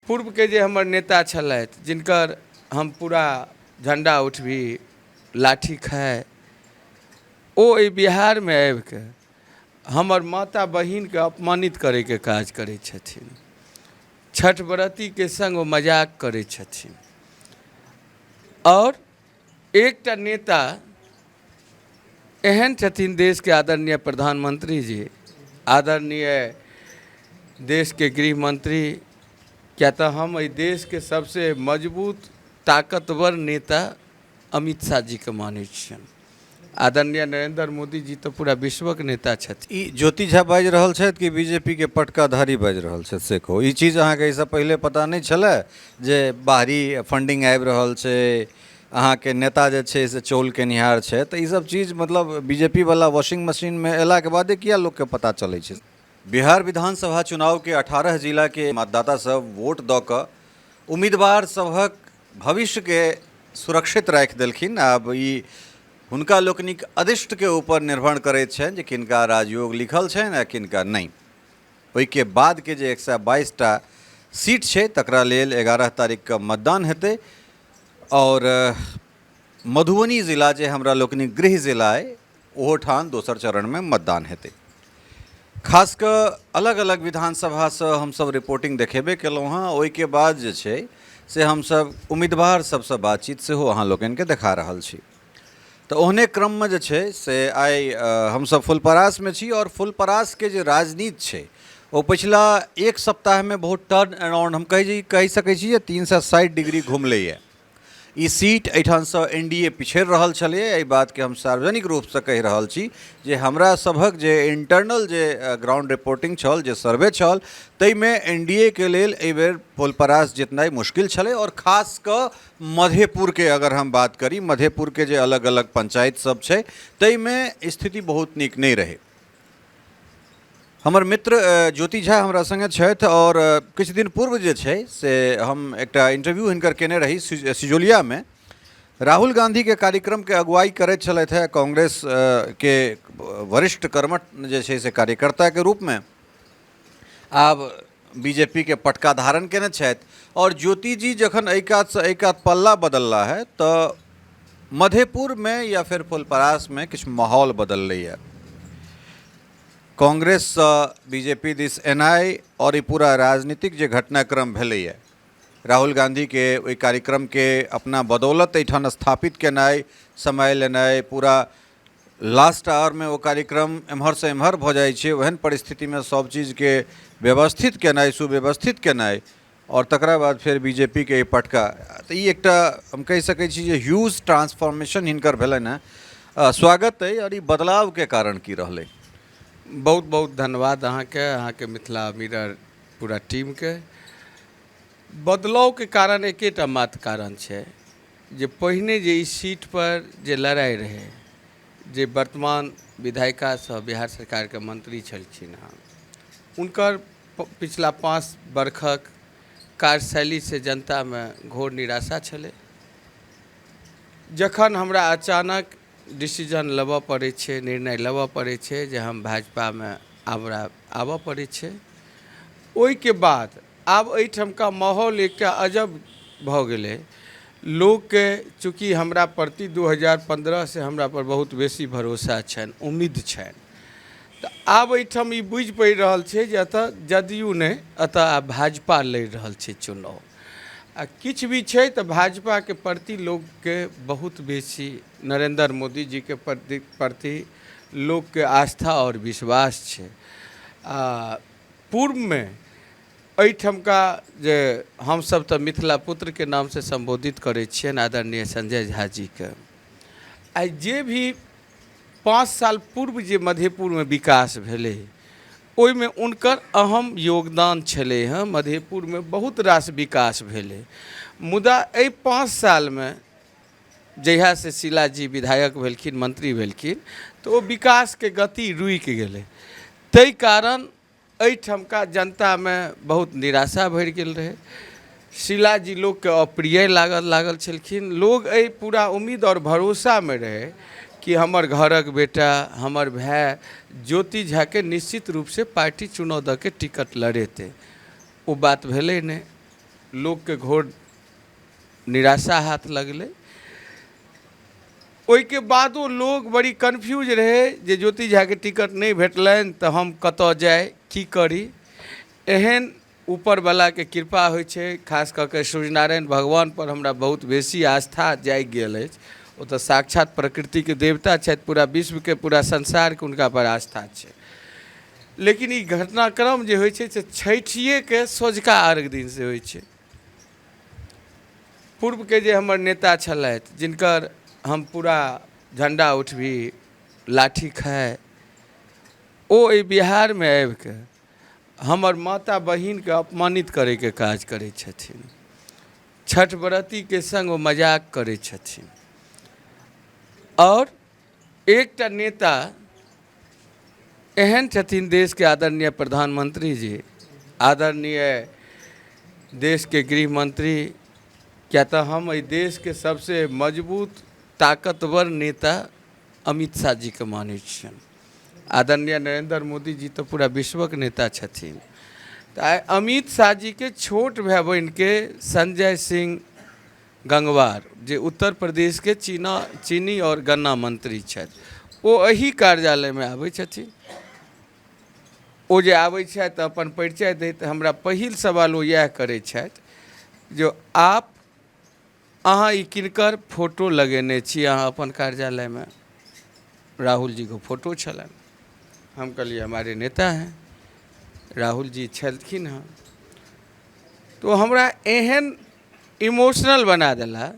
पूर्वके जे हमर नेता छलथि जिनकर हम पूरा झण्डा उठबी, लाठी खाइ, ओ एहि बिहारमे आबिके हमर माता बहिनके अपमानित करैके काज करै छथिन। छठ व्रतीके सङ्ग ओ मजाक करै छथिन। आओर एकटा नेता एहन छथिन देशके आदरणीय प्रधानमंत्री जी, आदरणीय देशके गृह मंत्री, किया तऽ हम एहि देशके सबसँ मजबूत ताकतवर नेता अमित शाह जीके मानै छियनि। आदरणीय नरेंद्र मोदी जी तऽ पूरा विश्वक नेता छथिन। ई ज्योति झा बाजि रहल छथि कि बीजेपीके पटकाधारी बाजि रहल छथि से कहू। ई चीज अहाँके एहिसँ पहिले पता नहि छलए जे बाहरी फंडिंग आबि रहल छै, अहाँके नेता जे छै से चौल केनिहार छथि, तऽ ईसब चीज मतलब बीजेपी वला वॉशिंग मशीनमे अयलाके बादे किया लोकके पता चलै छै? बिहार विधानसभा चुनावके 18 जिलाके मतदाता सब वोट दऽ कऽ उम्मीदवार सभक भविष्यके सुरक्षित राखि देलखिन। आब ई हुनका लोकनिक अदृष्टके ऊपर निर्भर करैत छनि जे किनका राजयोग लिखल छनि आ किनका नहि। ओहिके बादके जे 122 टा सीट छै तकरा लेल 11 तारीखके मतदान हेतै। आओर मधुबनी जिला जे हमरा लोकनिक गृह जिला अइ ओहो ठाम दोसर चरणमे मतदान हेतै। खास कऽ अलग अलग विधानसभासँ हमसभ रिपोर्टिंग देखेबे केलहुँ हँ। ओहिके बाद जे छै से हमसभ उम्मीदवार सभसँ बातचीत सेहो अहाँ लोकनिके देखा रहल छी। तऽ ओहने क्रममे जे छै से आइ हमसभ फुलपरासमे छी आओर फुलपरासके जे राजनीति छै ओ पछिला एक सप्ताहमे बहुत टर्न अराउंड हम कहि सकै छी जे 360 डिग्री घुमलैए। ई सीट एहिठामसँ एन डी ए पिछड़ि रहल छलैए। एहि बातके हम सार्वजनिक रूपसँ कहि रहल छी जे हमरा सभक जे इंटरनल जे ग्राउंड रिपोर्टिंग छल, जे सर्वे छल, ताहिमे एन डी ए के लेल एहिबेर फुलपरास जितनाइ मुश्किल छलै। आओर खास कऽ मधेपुरके अगर हम बात करी, मधेपुरके जे अलग अलग पंचायत सब छै ताहिमे स्थिति बहुत नीक नहि रहै। हमर मित्र ज्योति झा हमरा सङ्गे छथि आओर किछु दिन पूर्व जे छै से हम एकटा इंटरव्यू हिनकर केने रही सिजौलियामे। राहुल गांधीके कार्यक्रमके अगुवाई करैत छलथि हेँ कांग्रेस के वरिष्ठ कर्मठ जे छै से कार्यकर्ताके रूपमे। आब बीजेपीके पटका धारण केने छथि आओर ज्योति जी जखन एहि कातसँ एहि कात पल्ला बदलला है तऽ मधेपुरमे या फेर फुलपरासमे किछु माहौल बदललैए। कांग्रेससँ बीजेपी दिस एनाइ आओर ई पूरा राजनीतिक जे घटनाक्रम भेलैए, राहुल गांधीके ओहि कार्यक्रमके अपना बदौलत एहिठाम स्थापित केनाइ, समय लेनाइ, पूरा लास्ट आवरमे ओ कार्यक्रम एम्हरसँ एम्हर भऽ जाइ छै, ओहन परिस्थितिमे सभ चीजके व्यवस्थित केनाइ, सुव्यवस्थित केनाइ आओर तकरा बाद फेर बी जे पी के ई पटका, तऽ ई एकटा हम कहि सकै छी जे ह्यूज ट्रांसफॉर्मेशन हिनकर भेलनि हेँ। स्वागत अइ। आओर ई बदलावके कारण की रहलै? बहुत बहुत धन्यवाद अहाँके, अहाँके मिथिला मिरर पूरा टीमके। बदलावके कारण एकेटा मात्र कारण छै जे पहिने जे ई सीटपर जे लड़ाइ रहै, जे वर्तमान विधायिकासँ बिहार सरकारके मंत्री छलखिन हँ, हुनकर पिछला 5 बरखक कार्यशैलीसँ जनतामे घोर निराशा छलै। जखन हमरा अचानक डिसीजन लेबऽ पड़ै छै, निर्णय लेबऽ पड़ै छै जे हम भाजपामे हमरा आबऽ पड़ै छै, ओहिके बाद आब एहिठामका माहौल एकटा अजब भऽ गेलै। लोकके चूँकि हमरा प्रति 2015सँ हमरा पर बहुत बेसी भरोसा छनि, उम्मीद छनि, तऽ आब एहिठाम ई बुझि पड़ि रहल छै जे एतऽ जदयू नहि, एतऽ आब भाजपा लड़ि रहल छै चुनाव। आ किछु भी छै तऽ भाजपाके प्रति लोकके बहुत बेसी, नरेन्द्र मोदीजीके प्रति लोकके आस्था आओर विश्वास छै। आ पूर्वमे एहिठमका जे हमसभ तऽ मिथिला पुत्रके नामसँ सम्बोधित करै छियनि आदरणीय संजय झा जीके, आइ जे भी 5 साल पूर्व जे मधेपुरमे विकास भेलै ओहिमे हुनकर अहम योगदान छलै हँ। मधेपुरमे बहुत रास विकास भेलै, मुदा एहि 5 सालमे जहियासँ शीला जी विधायक भेलखिन, मंत्री भेलखिन, तऽ ओ विकासके गति रुकि गेलै। ताहि कारण एहिठमका जनतामे बहुत निराशा भरि गेल रहै। शीला जी लोकके अप्रिय लागल छलखिन। लोग एहि पूरा उम्मीद आओर भरोसामे रहै कि हमर घरक बेटा, हमर भाय ज्योति झाके निश्चित रूपसँ पार्टी चुनाव दऽ के टिकट लड़ेतै। ओ बात भेलै नहि। लोकके घोर निराशा हाथ लगलै। ओहिके बादो लोक बड़ी कन्फ्यूज रहै जे ज्योति झाके टिकट नहि भेटलनि तऽ हम कतऽ जाइ, की करी। एहन ऊपरवलाके कृपा होइ छै, खास कऽ के सूर्यनारायण भगवानपर हमरा बहुत बेसी आस्था जागि गेल अछि। ओ तऽ साक्षात प्रकृतिके देवता छथि, पूरा विश्वके पूरा संसारके हुनकापर आस्था छै। लेकिन ई घटनाक्रम जे होइ छै से छठिएके सोझका अर्घ दिनसँ होइ छै। पूर्वके जे हमर नेता छलथि, जिनकर हम पूरा झण्डा उठबी लाठी खाइ, ओ एहि बिहारमे आबिके हमर माता बहिनके अपमानित करैके काज करै छथिन। छठ व्रतीके सङ्ग ओ मजाक करै छथिन। आओर एकटा नेता एहन छथिन देशके आदरणीय प्रधानमंत्री जी, आदरणीय देशके गृह मंत्री, किया तऽ हम एहि देशके सबसँ मजबूत ताकतवर नेता अमित शाह जीके मानै छियनि। आदरणीय नरेन्द्र मोदी जी तऽ पूरा विश्वक नेता छथिन। तऽ आइ अमित शाह जीके छोट भाय बहिनके संजय सिंह गंगवार, जे उत्तर प्रदेशके चीनी आओर गन्ना मंत्री छथि, ओ एहि कार्यालयमे आबै छथिन। ओ जे आबै छथि तऽ अपन परिचय दैत हमरा पहिल सवाल ओ इएह करै छथि जे आप अहाँ ई किनकर फोटो लगेने छी अहाँ अपन कार्यालयमे? राहुल जीके फोटो छलनि। हम कहलियै हमारे नेता हैं, राहुल जी छलखिन हँ। तऽ ओ हमरा एहन इमोशनल बना देला।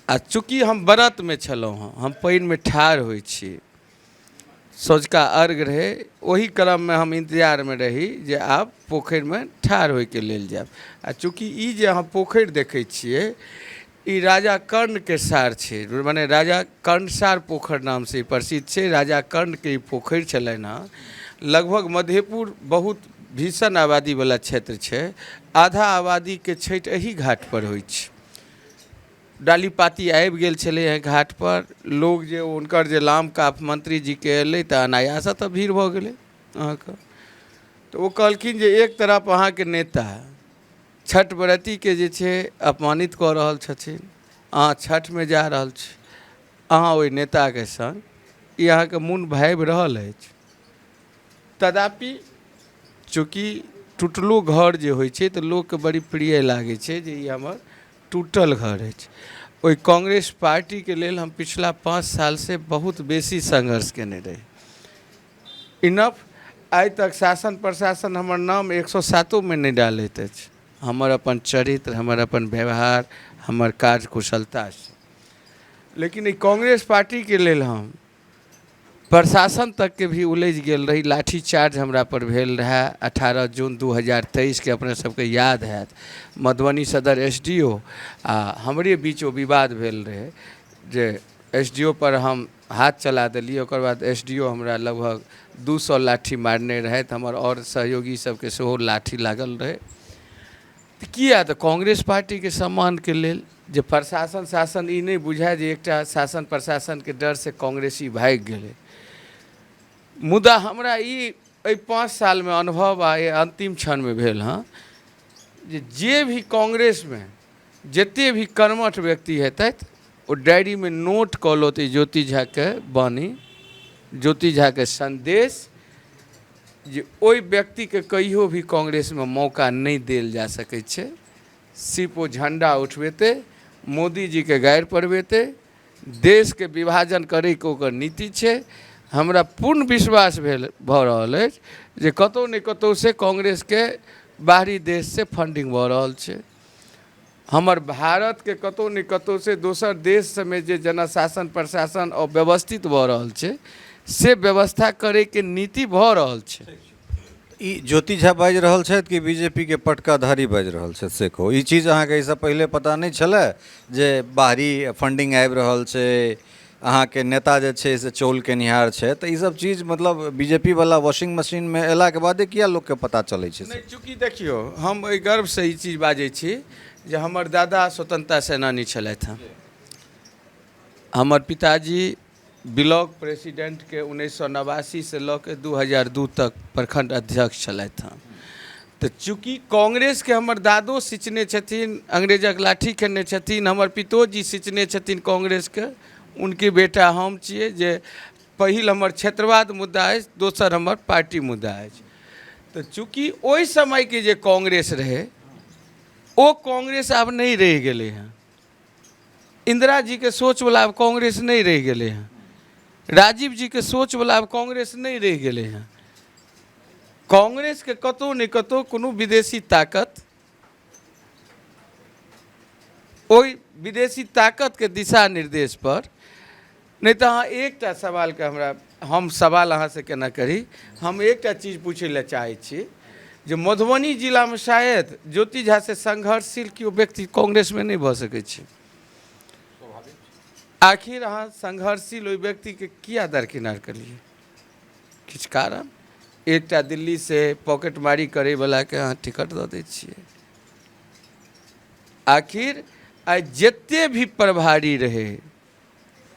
आ चूँकि हम व्रतमे छलहुँ हँ, हम पानिमे ठाढ़ होइ छी, सँझुका अर्घ रहै, ओहि क्रममे हम इन्तजारमे रही जे आब पोखरिमे ठाढ़ होइके लेल जायब। आ चूँकि ई जे अहाँ पोखरि देखै छियै, ई राजा कर्णके सार छै, मने राजा कर्णसार पोखरि नामसँ ई प्रसिद्ध छै। राजा कर्णके ई पोखरि छलनि हँ। लगभग मधेपुर बहुत भीषण आबादीवला क्षेत्र छै, आधा आबादीके छठि एही घाटपर होइ छै। डाली पाती आबि गेल छलै हँ घाटपर, लोक जे हुनकर जे लाम काफ मंत्री जीके एलै तऽ अनायास तऽ भीड़ भऽ गेलै अहाँके। तऽ ओ कहलखिन जे एक तरफ अहाँके नेता छठ व्रतीके जे छै अपमानित कऽ रहल छथिन, अहाँ छठिमे जा रहल छी, अहाँ ओहि नेताके सङ्ग, ई अहाँके मोन भाबि रहल अछि। तदापि चूँकि टुटलो घर जे होइ छै तऽ लोकके बड़ी प्रिय लागै छै जे ई हमर टूटल घर अछि। ओहि कांग्रेस पार्टीके लेल हम पिछला 5 सालसँ बहुत बेसी संघर्ष केने रही। इनफ आइ तक शासन प्रशासन हमर नाम 107मे नहि डालैत अछि, हमर अपन चरित्र, हमर अपन व्यवहार, हमर कार्य कुशलतासँ। लेकिन ई कांग्रेस पार्टीके लेल हम प्रशासन तकके भी उलझि गेल रही। लाठी चार्ज हमरापर भेल रहए 18 जून 2023के, अपने सबके याद हैत। मधुबनी सदर SDO आ हमरे बीच ओ विवाद भेल रहै जे SDO पर हम हाथ चला देलियै। ओकर बाद SDO हमरा लगभग 200 लाठी मारने रहथि, हमर आओर सहयोगी सबके सेहो लाठी लागल रहै। तऽ किया तऽ कांग्रेस पार्टीके सम्मानके लेल, जे प्रशासन शासन ई नहि बुझाय जे एकटा शासन प्रशासनके डरसँ कांग्रेसी भागि गेलै। मुदा हमरा ई एहि 5 सालमे अनुभव आ एहि अन्तिम क्षणमे भेल हँ जे जे भी कांग्रेसमे जते भी कर्मठ व्यक्ति हेतथि ओ डायरीमे नोट कऽ लौतै ज्योति झाके वाणी, ज्योति झाके सन्देश, जे ओहि व्यक्तिके कहियो भी कांग्रेसमे मौका नहि देल जा सकै छै। सिर्फ ओ झण्डा उठबेतै, मोदीजीके गारि पढ़बेतै, देशके विभाजन करैके ओकर नीति छै। हमरा पूर्ण विश्वास भेल भऽ रहल अछि जे कतहु ने कतहुसँ कांग्रेसके बाहरी देशसँ फंडिंग भऽ रहल छै। हमर भारतके कतहु ने कतहुसँ दोसर देश सबमे जे जेना शासन प्रशासन अव्यवस्थित भऽ रहल छै से व्यवस्था करैके नीति भऽ रहल छै। ई ज्योति झा बाजि रहल छथि कि बीजेपीके पटकाधारी बाजि रहल छथि से कहू। ई चीज अहाँके एहिसँ पहिले पता नहि छलए जे बाहरी फंडिंग आबि रहल छै, अहाँके नेता जे छै से चौल केनिहार छै, तऽ ईसब चीज मतलब बीजेपी वाला वॉशिंग मशीनमे अयलाके बादे किया लोकके पता चलै छै? नहि, चूँकि देखियौ, हम एहि गर्वसँ ई चीज बाजै छी जे हमर दादा स्वतन्त्रता सेनानी छलथि हँ, हमर पिताजी ब्लॉक प्रेसिडेंटके 1989सँ लऽ के 2002 तक प्रखंड अध्यक्ष छलथि हँ। तऽ चूँकि कांग्रेसके हमर दादो सिंचने छथिन, अंग्रेजक लाठी खेने छथिन, हमर पितोजी सिंचने छथिन कांग्रेसके, उनके बेटा हम छियै जे पहिल हमर क्षेत्रवाद मुद्दा अछि, दोसर हमर पार्टी मुद्दा अछि। तऽ चूँकि ओहि समयके जे कांग्रेस रहै ओ कांग्रेस आब नहि रहि गेलै हँ। इंदिरा जीके सोचवला आब कांग्रेस नहि रहि गेलै हँ, राजीव जीके सोचवला आब कांग्रेस नहि रहि गेलै हँ। कांग्रेसके कतहु ने कतहु कोनो विदेशी ताकत, ओहि विदेशी ताकतके दिशा निर्देश पर नहि। तऽ अहाँ एकटा सवालके हमरा, हम सवाल अहाँसँ केना करी, हम एकटा चीज पूछै लए चाहै छी जे मधुबनी जिलामे शायद ज्योति झासँ संघर्षशील केओ व्यक्ति कांग्रेसमे नहि भऽ सकै छै। आखिर अहाँ संघर्षशील ओहि व्यक्तिके किया दरकिनार केलियै? किछु कारण? एकटा दिल्लीसँ पॉकेटमारी करैवलाके अहाँ टिकट दऽ दै छियै। आखिर आइ जते भी प्रभारी रहै,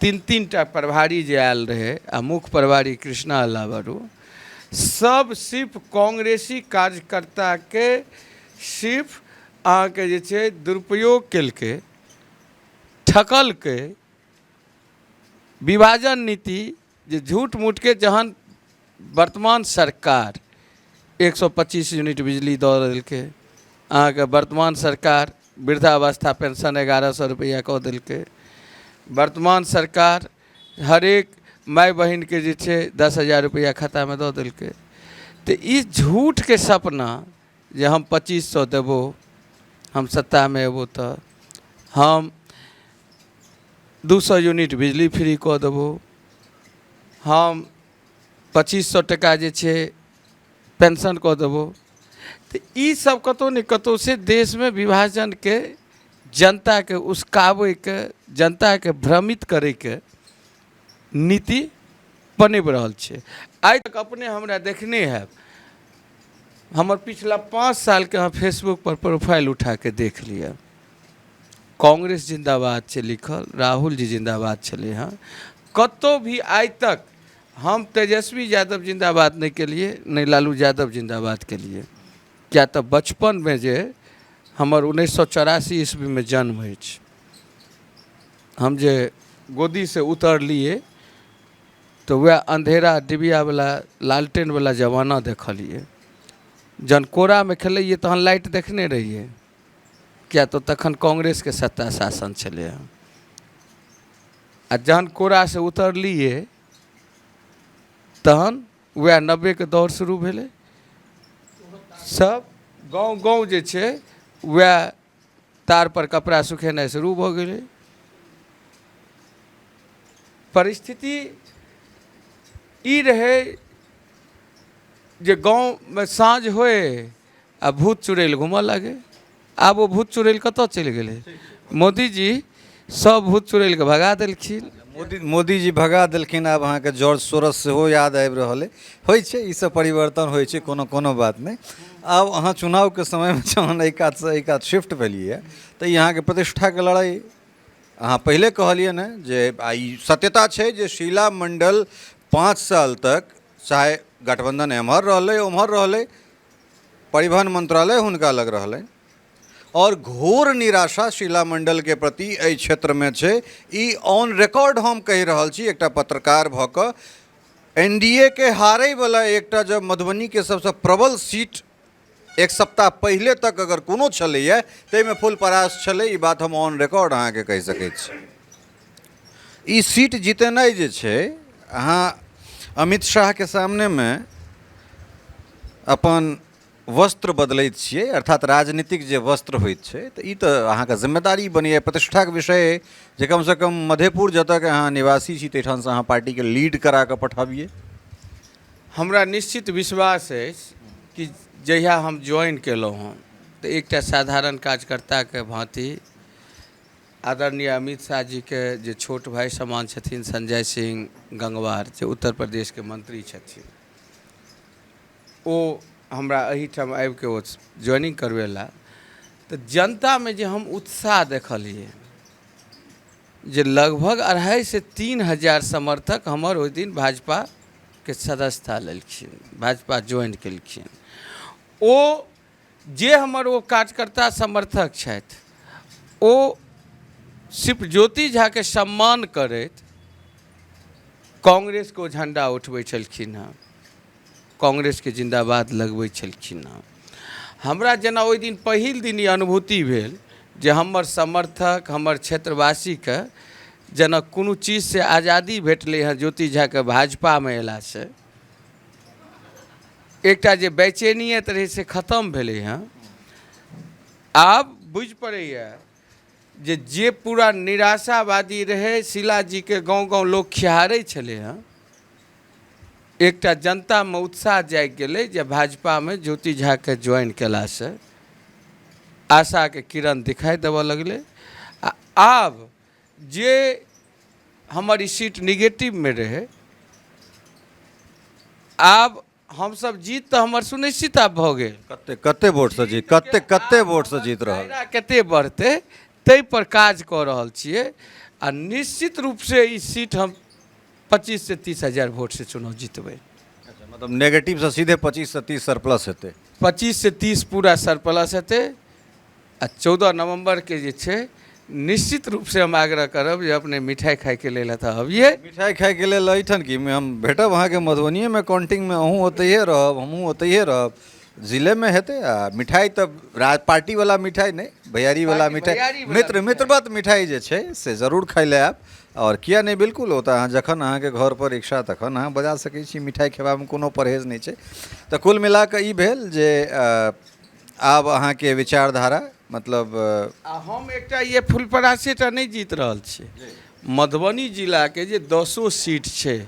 तीन तीन टा प्रभारी जे आयल रहै आ मुख्य प्रभारी कृष्णा अल्लावरू, सब सिर्फ कांग्रेसी कार्यकर्ताके सिर्फ अहाँके जे छै दुरुपयोग केलकै, ठकलकै। विभाजन नीति जे झूठ मूठके, जहन वर्तमान सरकार 125 यूनिट बिजली दऽ देलकै अहाँके, वर्तमान सरकार वृद्धावस्था पेंशन 1100 रुपैआ कऽ देलकै, वर्तमान सरकार हरेक माय बहिनके जे छै 10,000 रुपैआ खातामे दऽ देलकै, तऽ ई झूठके सपना जे हम 2500 देबौ, हम सत्तामे अयबौ तऽ हम 200 यूनिट बिजली फ्री कऽ देबौ, हम 2500 टाका जे छै पेंशन कऽ देबौ, तऽ ई सब कतहु ने कतहु से देशमे विभाजनके, जनताके उसकाबैके, जनताके भ्रमित करैके नीति पनपि रहल छै। आइ तक अपने हमरा देखने हैब, हमर पिछला 5 सालके अहाँ फेसबुकपर प्रोफाइल उठाके देख लिअ, कांग्रेस जिन्दाबाद छै लिखल, राहुल जी जिन्दाबाद छलै हँ। कतहु भी आइ तक हम तेजस्वी यादव जिन्दाबाद नहि केलिए, नहि लालू यादव जिन्दाबाद केलिए, किया तऽ बचपनमे जे हमर 1984 ईस्वीमे जन्म अछि, हम जे गोदीसँ उतरलिए तऽ वएह अन्धेरा डिबियावला लालटेनवला जमाना देखलिए। जहन कोरामे खेलैए तहन लाइट देखने रहिए, किया तऽ तखन कांग्रेसके सत्ता शासन छलै हँ। आ जहन कोरासँ उतरलिए तहन वएह 90के दौर शुरू भेलै। सब गाँव गाँव जे छै वएह तारपर कपड़ा सुखेनाइ शुरू भऽ गेलै। परिस्थिति ई रहै जे गाँवमे साँझ होइ आ भूत चुड़ैल घूमऽ लागै। आब ओ भूत चुड़ैल कतऽ चलि गेलै? मोदीजी सब भूत चुड़ैलके भगा देलखिन। मोदीजी भगा देलखिन। आब अहाँके जॉर्ज सोरस सेहो याद आबि रहल अइ। होइ छै ई सब परिवर्तन होइ छै, कोनो कोनो बात नहि। आब अहाँ चुनावके समयमे जहन एहि कातसँ एहि कात शिफ्ट भेलियै तऽ ई अहाँके प्रतिष्ठाके लड़ाइ। अहाँ पहिले कहलियै ने जे आ ई सत्यता छै जे शीला मण्डल 5 साल तक चाहे गठबन्धन एम्हर रहलै ओम्हर रहलै, परिवहन मंत्रालय हुनका लग रहलनि आओर घोर निराशा शीला मण्डलके प्रति एहि क्षेत्रमे छै। ई ऑन रिकॉर्ड हम कहि रहल छी, एकटा पत्रकार भऽ कऽ एन डी ए के हारैवला एकटा जब मधुबनीके सबसँ प्रबल सीट एक सप्ताह पहिले तक अगर कोनो छलैए ताहिमे फुलपरास छलै। ई बात हम ऑन रिकॉर्ड अहाँके कहि सकै छी। ई सीट जितेनाइ जे छै, अहाँ अमित शाहके सामनेमे अपन वस्त्र बदलैत छियै, अर्थात राजनीतिक जे वस्त्र होइत छै, तऽ ई तऽ अहाँके जिम्मेदारी बनैए, प्रतिष्ठाके विषय अइ जे कमसँ कम मधेपुर जतऽके अहाँ निवासी छी ताहिठामसँ अहाँ पार्टीके लीड करा कऽ पठाबियै। हमरा निश्चित विश्वास अछि कि जहिया हम ज्वाइन केलहुँ हँ तऽ एकटा साधारण कार्यकर्ताके भाँति आदरणीय अमित शाह जीके जे छोट भाइ समान छथिन संजय सिंह गंगवार, जे उत्तर प्रदेशके मंत्री छथिन, ओ हमरा एहिठाम आबिके ओ ज्वाइनिंग करबेला। तऽ जनतामे जे हम उत्साह देखलियै जे लगभग 2,500 से 3,000 समर्थक हमर ओहि दिन भाजपाके सदस्यता लेलखिन, भाजपा ज्वाइन केलखिन। ओ जे हमर ओ कार्यकर्ता समर्थक छथि ओ सिर्फ ज्योति झाके सम्मान करैत कांग्रेसके ओ झण्डा उठबै छलखिन हँ, कांग्रेसके जिन्दाबाद लगबै छलखिन हँ। हमरा जेना ओहि दिन पहिल दिन ई अनुभूति भेल जे हमर समर्थक, हमर क्षेत्रवासीके जेना कोनो चीजसँ आजादी भेटलै हँ ज्योति झाके भाजपामे अयलासँ, एकटा जे बेचैनियत रहै से खतम भेलै हँ। आब बुझि पड़ैए जे जे पूरा निराशावादी रहै, शीलाजीके गाँव गाँव लोक खिहारै छलै हँ, एकटा जनतामे उत्साह जागि गेलै जे भाजपामे ज्योति झाके ज्वाइन कयलासँ आशाके किरण दिखाइ देबऽ लगलै। आ आब जे हमर ई सीट निगेटिवमे रहै, आब हमसब जीत तऽ हमर सुनिश्चित आब भऽ गेल। कते कते वोटसँ जीत, कते कते वोटसँ जीत रहल? दायरा कते बढ़तै ताहि पर काज कऽ रहल छियै आ निश्चित रूपसँ ई सीट हम 25 से 30 हजार वोटसँ चुनाव जीतबै। अच्छा, मतलब नेगेटिवसँ सीधे 25 से 30 सरप्लस हेतै? 25 से 30 पूरा सरप्लस हेतै। आ 14 नवम्बरके जे छै निश्चित रूपसँ हम आग्रह करब जे अपने मिठाइ खाइके लेल एतऽ अबियै। मिठाइ खाइके लेल एहिठाम की हम भेटब अहाँके मधुबनिएमे, काउंटिंगमे अहूँ ओतहिए रहब, हमहूँ ओतहिए रहब, जिलेमे हेतै। आ मिठाइ तऽ पार्टीवला मिठाइ नहि, भैयारीवला मिठाइ, मित्रवत मिठाइ जे छै से जरूर खाइ लए आयब। आओर किया नहि, बिल्कुल ओतऽ अहाँ जखन अहाँके घरपर इच्छा तखन अहाँ बजा सकै छी, मिठाइ खेबामे कोनो परहेज नहि छै। तऽ कुल मिलाकऽ ई भेल जे आब अहाँके विचारधारा मतलब। आ हम एकटा ये फुलपरासेटा नहि जीत रहल छी, मधुबनी जिलाके जे 10 सीट छै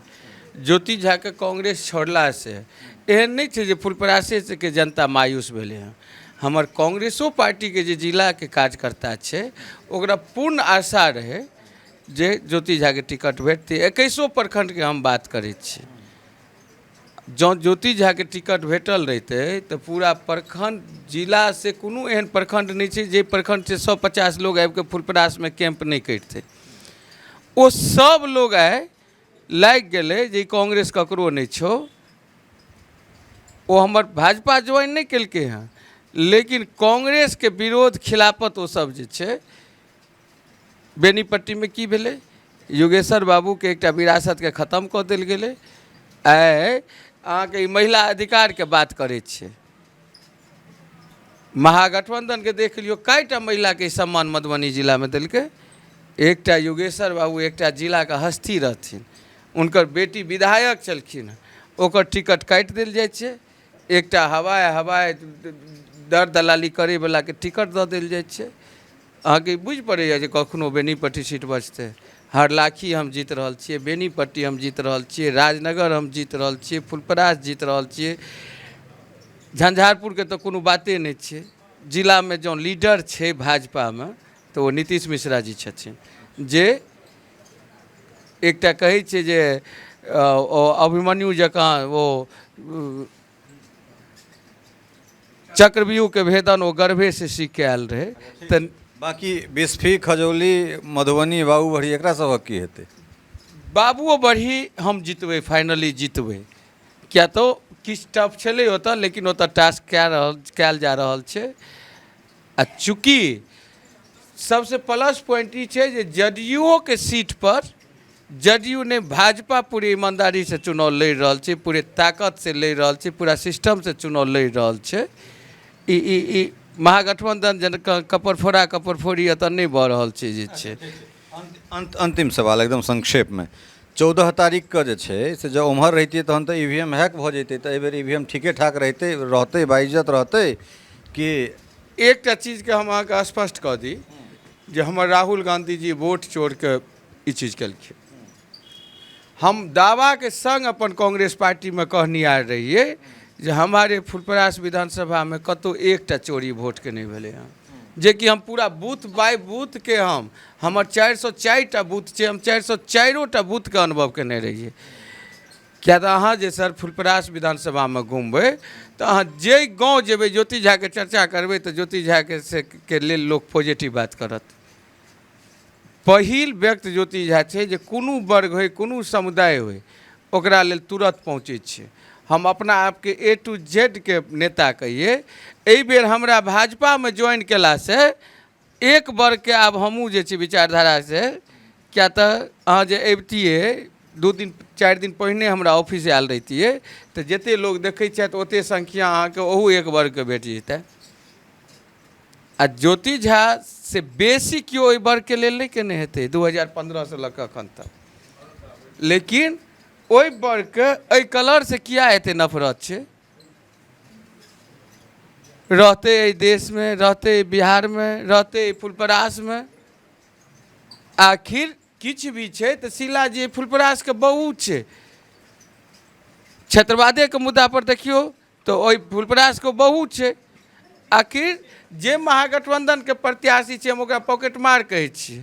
ज्योति झाके कांग्रेस छोड़लासँ, एहन नहि छै जे फुलपरासेके जनता मायूस भेलै हँ। हमर कांग्रेसो पार्टीके जे जिलाके कार्यकर्ता छै ओकरा पूर्ण आशा रहै जे ज्योति झाके टिकट भेटतै। 21 प्रखण्डके हम बात करै छी, जँ ज्योति झाके टिकट भेटल रहितै तऽ पूरा प्रखण्ड जिलासँ कोनो एहन प्रखण्ड नहि छै जे प्रखण्डसँ 150 लोग आबिकऽ फुलपरासमे कैम्प नहि करितै। ओ सब लोग आइ लागि गेलै जे ई कांग्रेस ककरो नहि छौ। ओ हमर भाजपा ज्वाइन नहि केलकै हँ, लेकिन कांग्रेसके विरोध खिलाफत ओ सब जे छै। बेनीपट्टीमे की भेलै, योगेश्वर बाबूके एकटा विरासतके खतम कऽ देल गेलै। आइ अहाँके ई महिला अधिकारके बात करै छै, महागठबंधनके देख लियौ कएटा महिलाके ई सम्मान मधुबनी जिलामे देलकै। एकटा योगेश्वर बाबू एकटा जिलाके हस्ती रहथिन, हुनकर बेटी विधायक छलखिन, ओकर टिकट काटि देल जाइ छै। एकटा हवाइ हवाइ दर दलाली करैवलाके टिकट दऽ देल जाइ छै। अहाँके बुझि पड़ैए जे कखनो बेनीपट्टी सीट बचतै? हरलाखी हम जीत रहल छियै, बेनीपट्टी हम जीत रहल छियै, राजनगर हम जीत रहल छियै, फुलपरास जीत रहल छियै, झंझारपुरके तऽ कोनो बाते नहि छै। जिलामे जँ लीडर छै भाजपामे तऽ ओ नीतीश मिश्रा जी छथिन, जे एकटा कहै छै जे ओ अभिमन्यु जकाँ ओ चक्रव्यूहके भेदन ओ गर्भेसँ सीख कऽ आयल रहै। तऽ बाँकी बिस्फी, खजौली, मधुबनी, बाबूबढ़ी एकरा सभक की हेतै? बाबुओ बढ़ी हम जितबै, फाइनली जितबै, किया तऽ किछु टफ छलै ओतऽ, लेकिन ओतऽ टास्क कयल जा रहल छै। आ चूँकि सबसँ प्लस पॉइंट ई छै जे जदयूओके सीटपर जदयू नहि भाजपा पूरे ईमानदारीसँ चुनाव लड़ि रहल छै, पूरे ताकतसँ लड़ि रहल छै, पूरा सिस्टमसँ चुनाव लड़ि रहल छै। ई ई ई महागठबंधन जन कपड़फोड़ा कपड़फोड़ी एतऽ नहि भऽ रहल छै जे छै। अन्तिम सवाल एकदम संक्षेपमे, 14 तारीखके जे छै से जँ ओम्हर रहितियै तहन तऽ ई वी एम हैक भऽ जैतै, तऽ एहिबेर ई वी एम ठीके ठाक रहितै, रहतै, बाइज्जत रहतै कि? एकटा चीजके हम अहाँके स्पष्ट कऽ दी जे हमर राहुल गांधी जी वोट चोरके ई चीज केलखिन। हम दावाके संग अपन कांग्रेस पार्टीमे कहनिहार रहियै जे हमारे फुलपरास विधानसभामे कतहु एकटा चोरी वोटके नहि भेलै हँ, जेकि हम पूरा बूथ बाय बूथके हमर 404टा बूथ छै, हम 404टा बूथके अनुभव केने रहियै। किया तऽ अहाँ जे सर फुलपरास विधानसभामे घुमबै तऽ अहाँ जाहि गाँव जेबै ज्योति झाके चर्चा करबै तऽ ज्योति झाके से के लेल लोक पॉजिटिव बात करत। पहिल व्यक्ति ज्योति झा छै जे कोनो वर्ग होइ, कोनो समुदाय होइ, ओकरा लेल तुरन्त पहुँचै छै। हम अपना आपके ए टू जेड के नेता कहिए। एहि बेर हमरा भाजपामे ज्वाइन कयलासँ एक वर्गके आब हमहूँ जे छै विचारधारासँ, किया तऽ अहाँ जे अबितियै 2 दिन 4 दिन पहिने हमरा ऑफिस आयल रहितियै तऽ जतेक लोक देखै छथि ओतेक संख्या अहाँके ओहू एक वर्गके भेट जेतै। आ ज्योति झा से बेसी केओ ओहि वर्गके लेल नहि केने हेतै 2015सँ लऽ कऽ एखन तक, लेकिन ओहि वर्गके एहि कलरसँ किया एते नफरत छै? रहतै एहि देशमे, रहतै एहि बिहारमे, रहतै एहि फुलपरासमे, आखिर किछु भी छै तऽ शीला जी फुलपरासके बहुत छै। क्षेत्रवादेके मुद्दापर देखियौ तऽ ओहि फुलपरासके बहुत छै। आखिर जे महागठबंधनके प्रत्याशी छै हम ओकरा पॉकेटमार कहै छियै।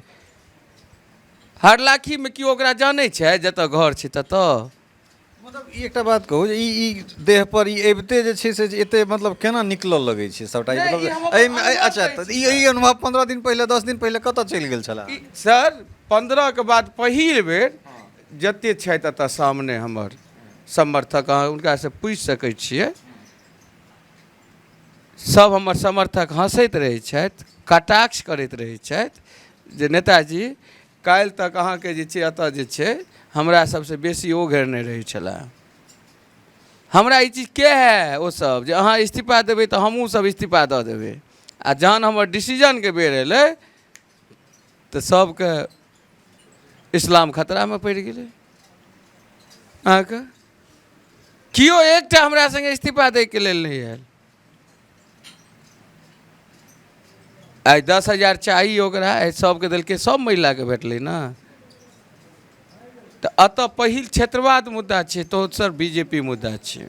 हरलाखीमे केओ ओकरा जानै छै जतऽ घर छै ततऽ? मतलब ई एकटा बात कहू जे ई ई देह पर ई अबिते जे छै से एते मतलब केना निकलऽ लगै छै सबटा ई नहि, मतलब ई हम अपन एहिमे अनुभव अच्छा कहै तऽ छी ई सर। ई अनुभव 15 दिन पहिले 10 दिन पहिले कतऽ चलि गेल छलै? ई सर 15 के बाद पहिल बेर जते छथि एतऽ सामने हमर समर्थक, अहाँ हुनकासँ पूछि सकै छियै, सब हमर समर्थक हँसैत रहै छथि, कटाक्ष करैत रहै छथि जे नेताजी काल्हि तक अहाँके जे छै एतऽ जे छै हमरा सबसँ बेसी ओ घेरने रहै छलाह। हमरा ई चीज के है ओ सब जे अहाँ इस्तीफा देबै तऽ हमहूँ सब इस्तीफा दऽ देबै, आ जहन हमर डिसीजनके बेर एलै तऽ सबके इस्लाम खतरामे पड़ि गेलै। अहाँके केओ एकटा हमरा सङ्गे इस्तीफा दैके लेल नहि आयल। आइ 10,000 चाही ओकरा, आइ सबके देलकै, सब महिलाके भेटलै ने। तऽ एतऽ पहिल क्षेत्रवाद मुद्दा छै, दोसर बी जे पी मुद्दा छै।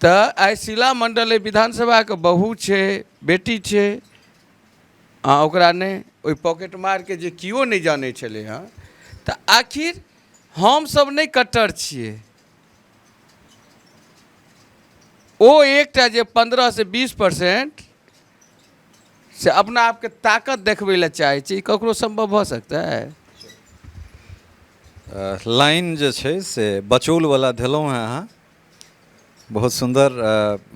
तऽ आइ शीला मण्डल एहि विधानसभाके बहू छै, बेटी छै, आ ओकरा नहि ओहि पॉकेट मारके जे केओ नहि जानै छलै हँ। तऽ आखिर हमसब नहि कट्टर छियै, ओ एकटा जे 15 से 20% से अपना आपके ताकत देखबै लए चाहै छै, ई ककरो सम्भव भऽ सकतै? लाइन जे छै से बचौलवला धेलहुँ हेँ अहाँ, बहुत सुन्दर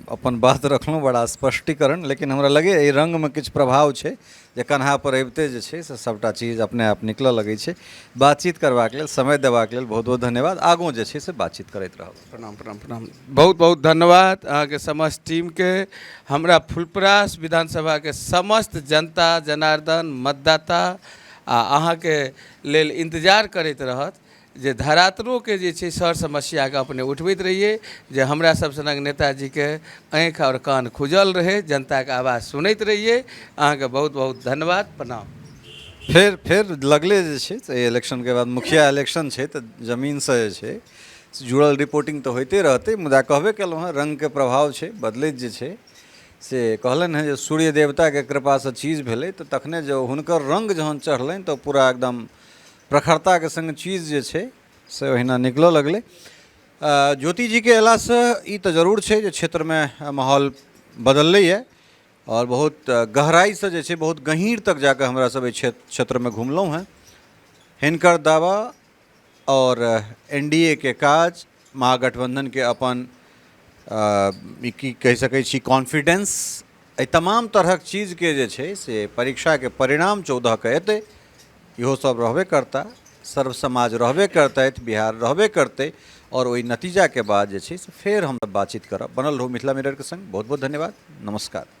अपन बात रखलहुँ, बड़ा स्पष्टीकरण। लेकिन हमरा लगैए एहि रङ्गमे किछु प्रभाव छै जे कन्हापर अबिते जे छै से सभटा चीज अपने आप निकलऽ लगै छै। बातचीत करबाक लेल, समय देबाक लेल बहुत बहुत धन्यवाद। आगू जे छै से बातचीत करैत रहब। प्रणाम प्रणाम प्रणाम, बहुत बहुत धन्यवाद अहाँके समस्त टीमके। हमरा फुलपरास विधानसभाके समस्त जनता जनार्दन मतदाता आ अहाँके लेल इन्तजार करैत रहत जे धरातलोके जे छै सर समस्याके अपने उठबैत रहियै, जे हमरा सब सनक नेताजीके आँखि आओर कान खुजल रहै, जनताके आवाज सुनैत रहियै। अहाँके बहुत बहुत धन्यवाद, प्रणाम। फेर लगले जे छै से इलेक्शनके बाद मुखिया इलेक्शन छै तऽ जमीनसँ जे छै से जुड़ल रिपोर्टिंग तऽ होइते रहतै। मुदा कहबे केलहुँ हेँ, रङ्गके प्रभाव छै, बदलैत जे छै से कहलनि हेँ जे सूर्य देवताके कृपासँ चीज भेलै तऽ तखने जे हुनकर रङ्ग जहन चढ़लनि तऽ पूरा एकदम प्रखरताके सङ्ग चीज जे छै से ओहिना निकलऽ लगलै। ज्योतिजीके अयलासँ ई तऽ जरूर छै जे क्षेत्रमे माहौल बदललैए आओर बहुत गहराइसँ जे छै बहुत गहीँर तक जाकऽ हमरा सब एहि क्षेत्रमे घुमलहुँ हेँ। हिनकर दावा आओर एन डी ए के काज, महागठबंधनके अपन ई की कहि सकै छी कॉन्फिडेंस, एहि तमाम तरहक चीजके जे छै से परीक्षाके परिणाम 14के एतै। इहो सब रहबे करता, सर्व समाज रहबे करतथि, बिहार रहबे करतै आओर ओहि नतीजाके बाद जे छै से फेर हम बातचीत करब। बनल रहू मिथिला मिररके सङ्ग। बहुत बहुत धन्यवाद, नमस्कार।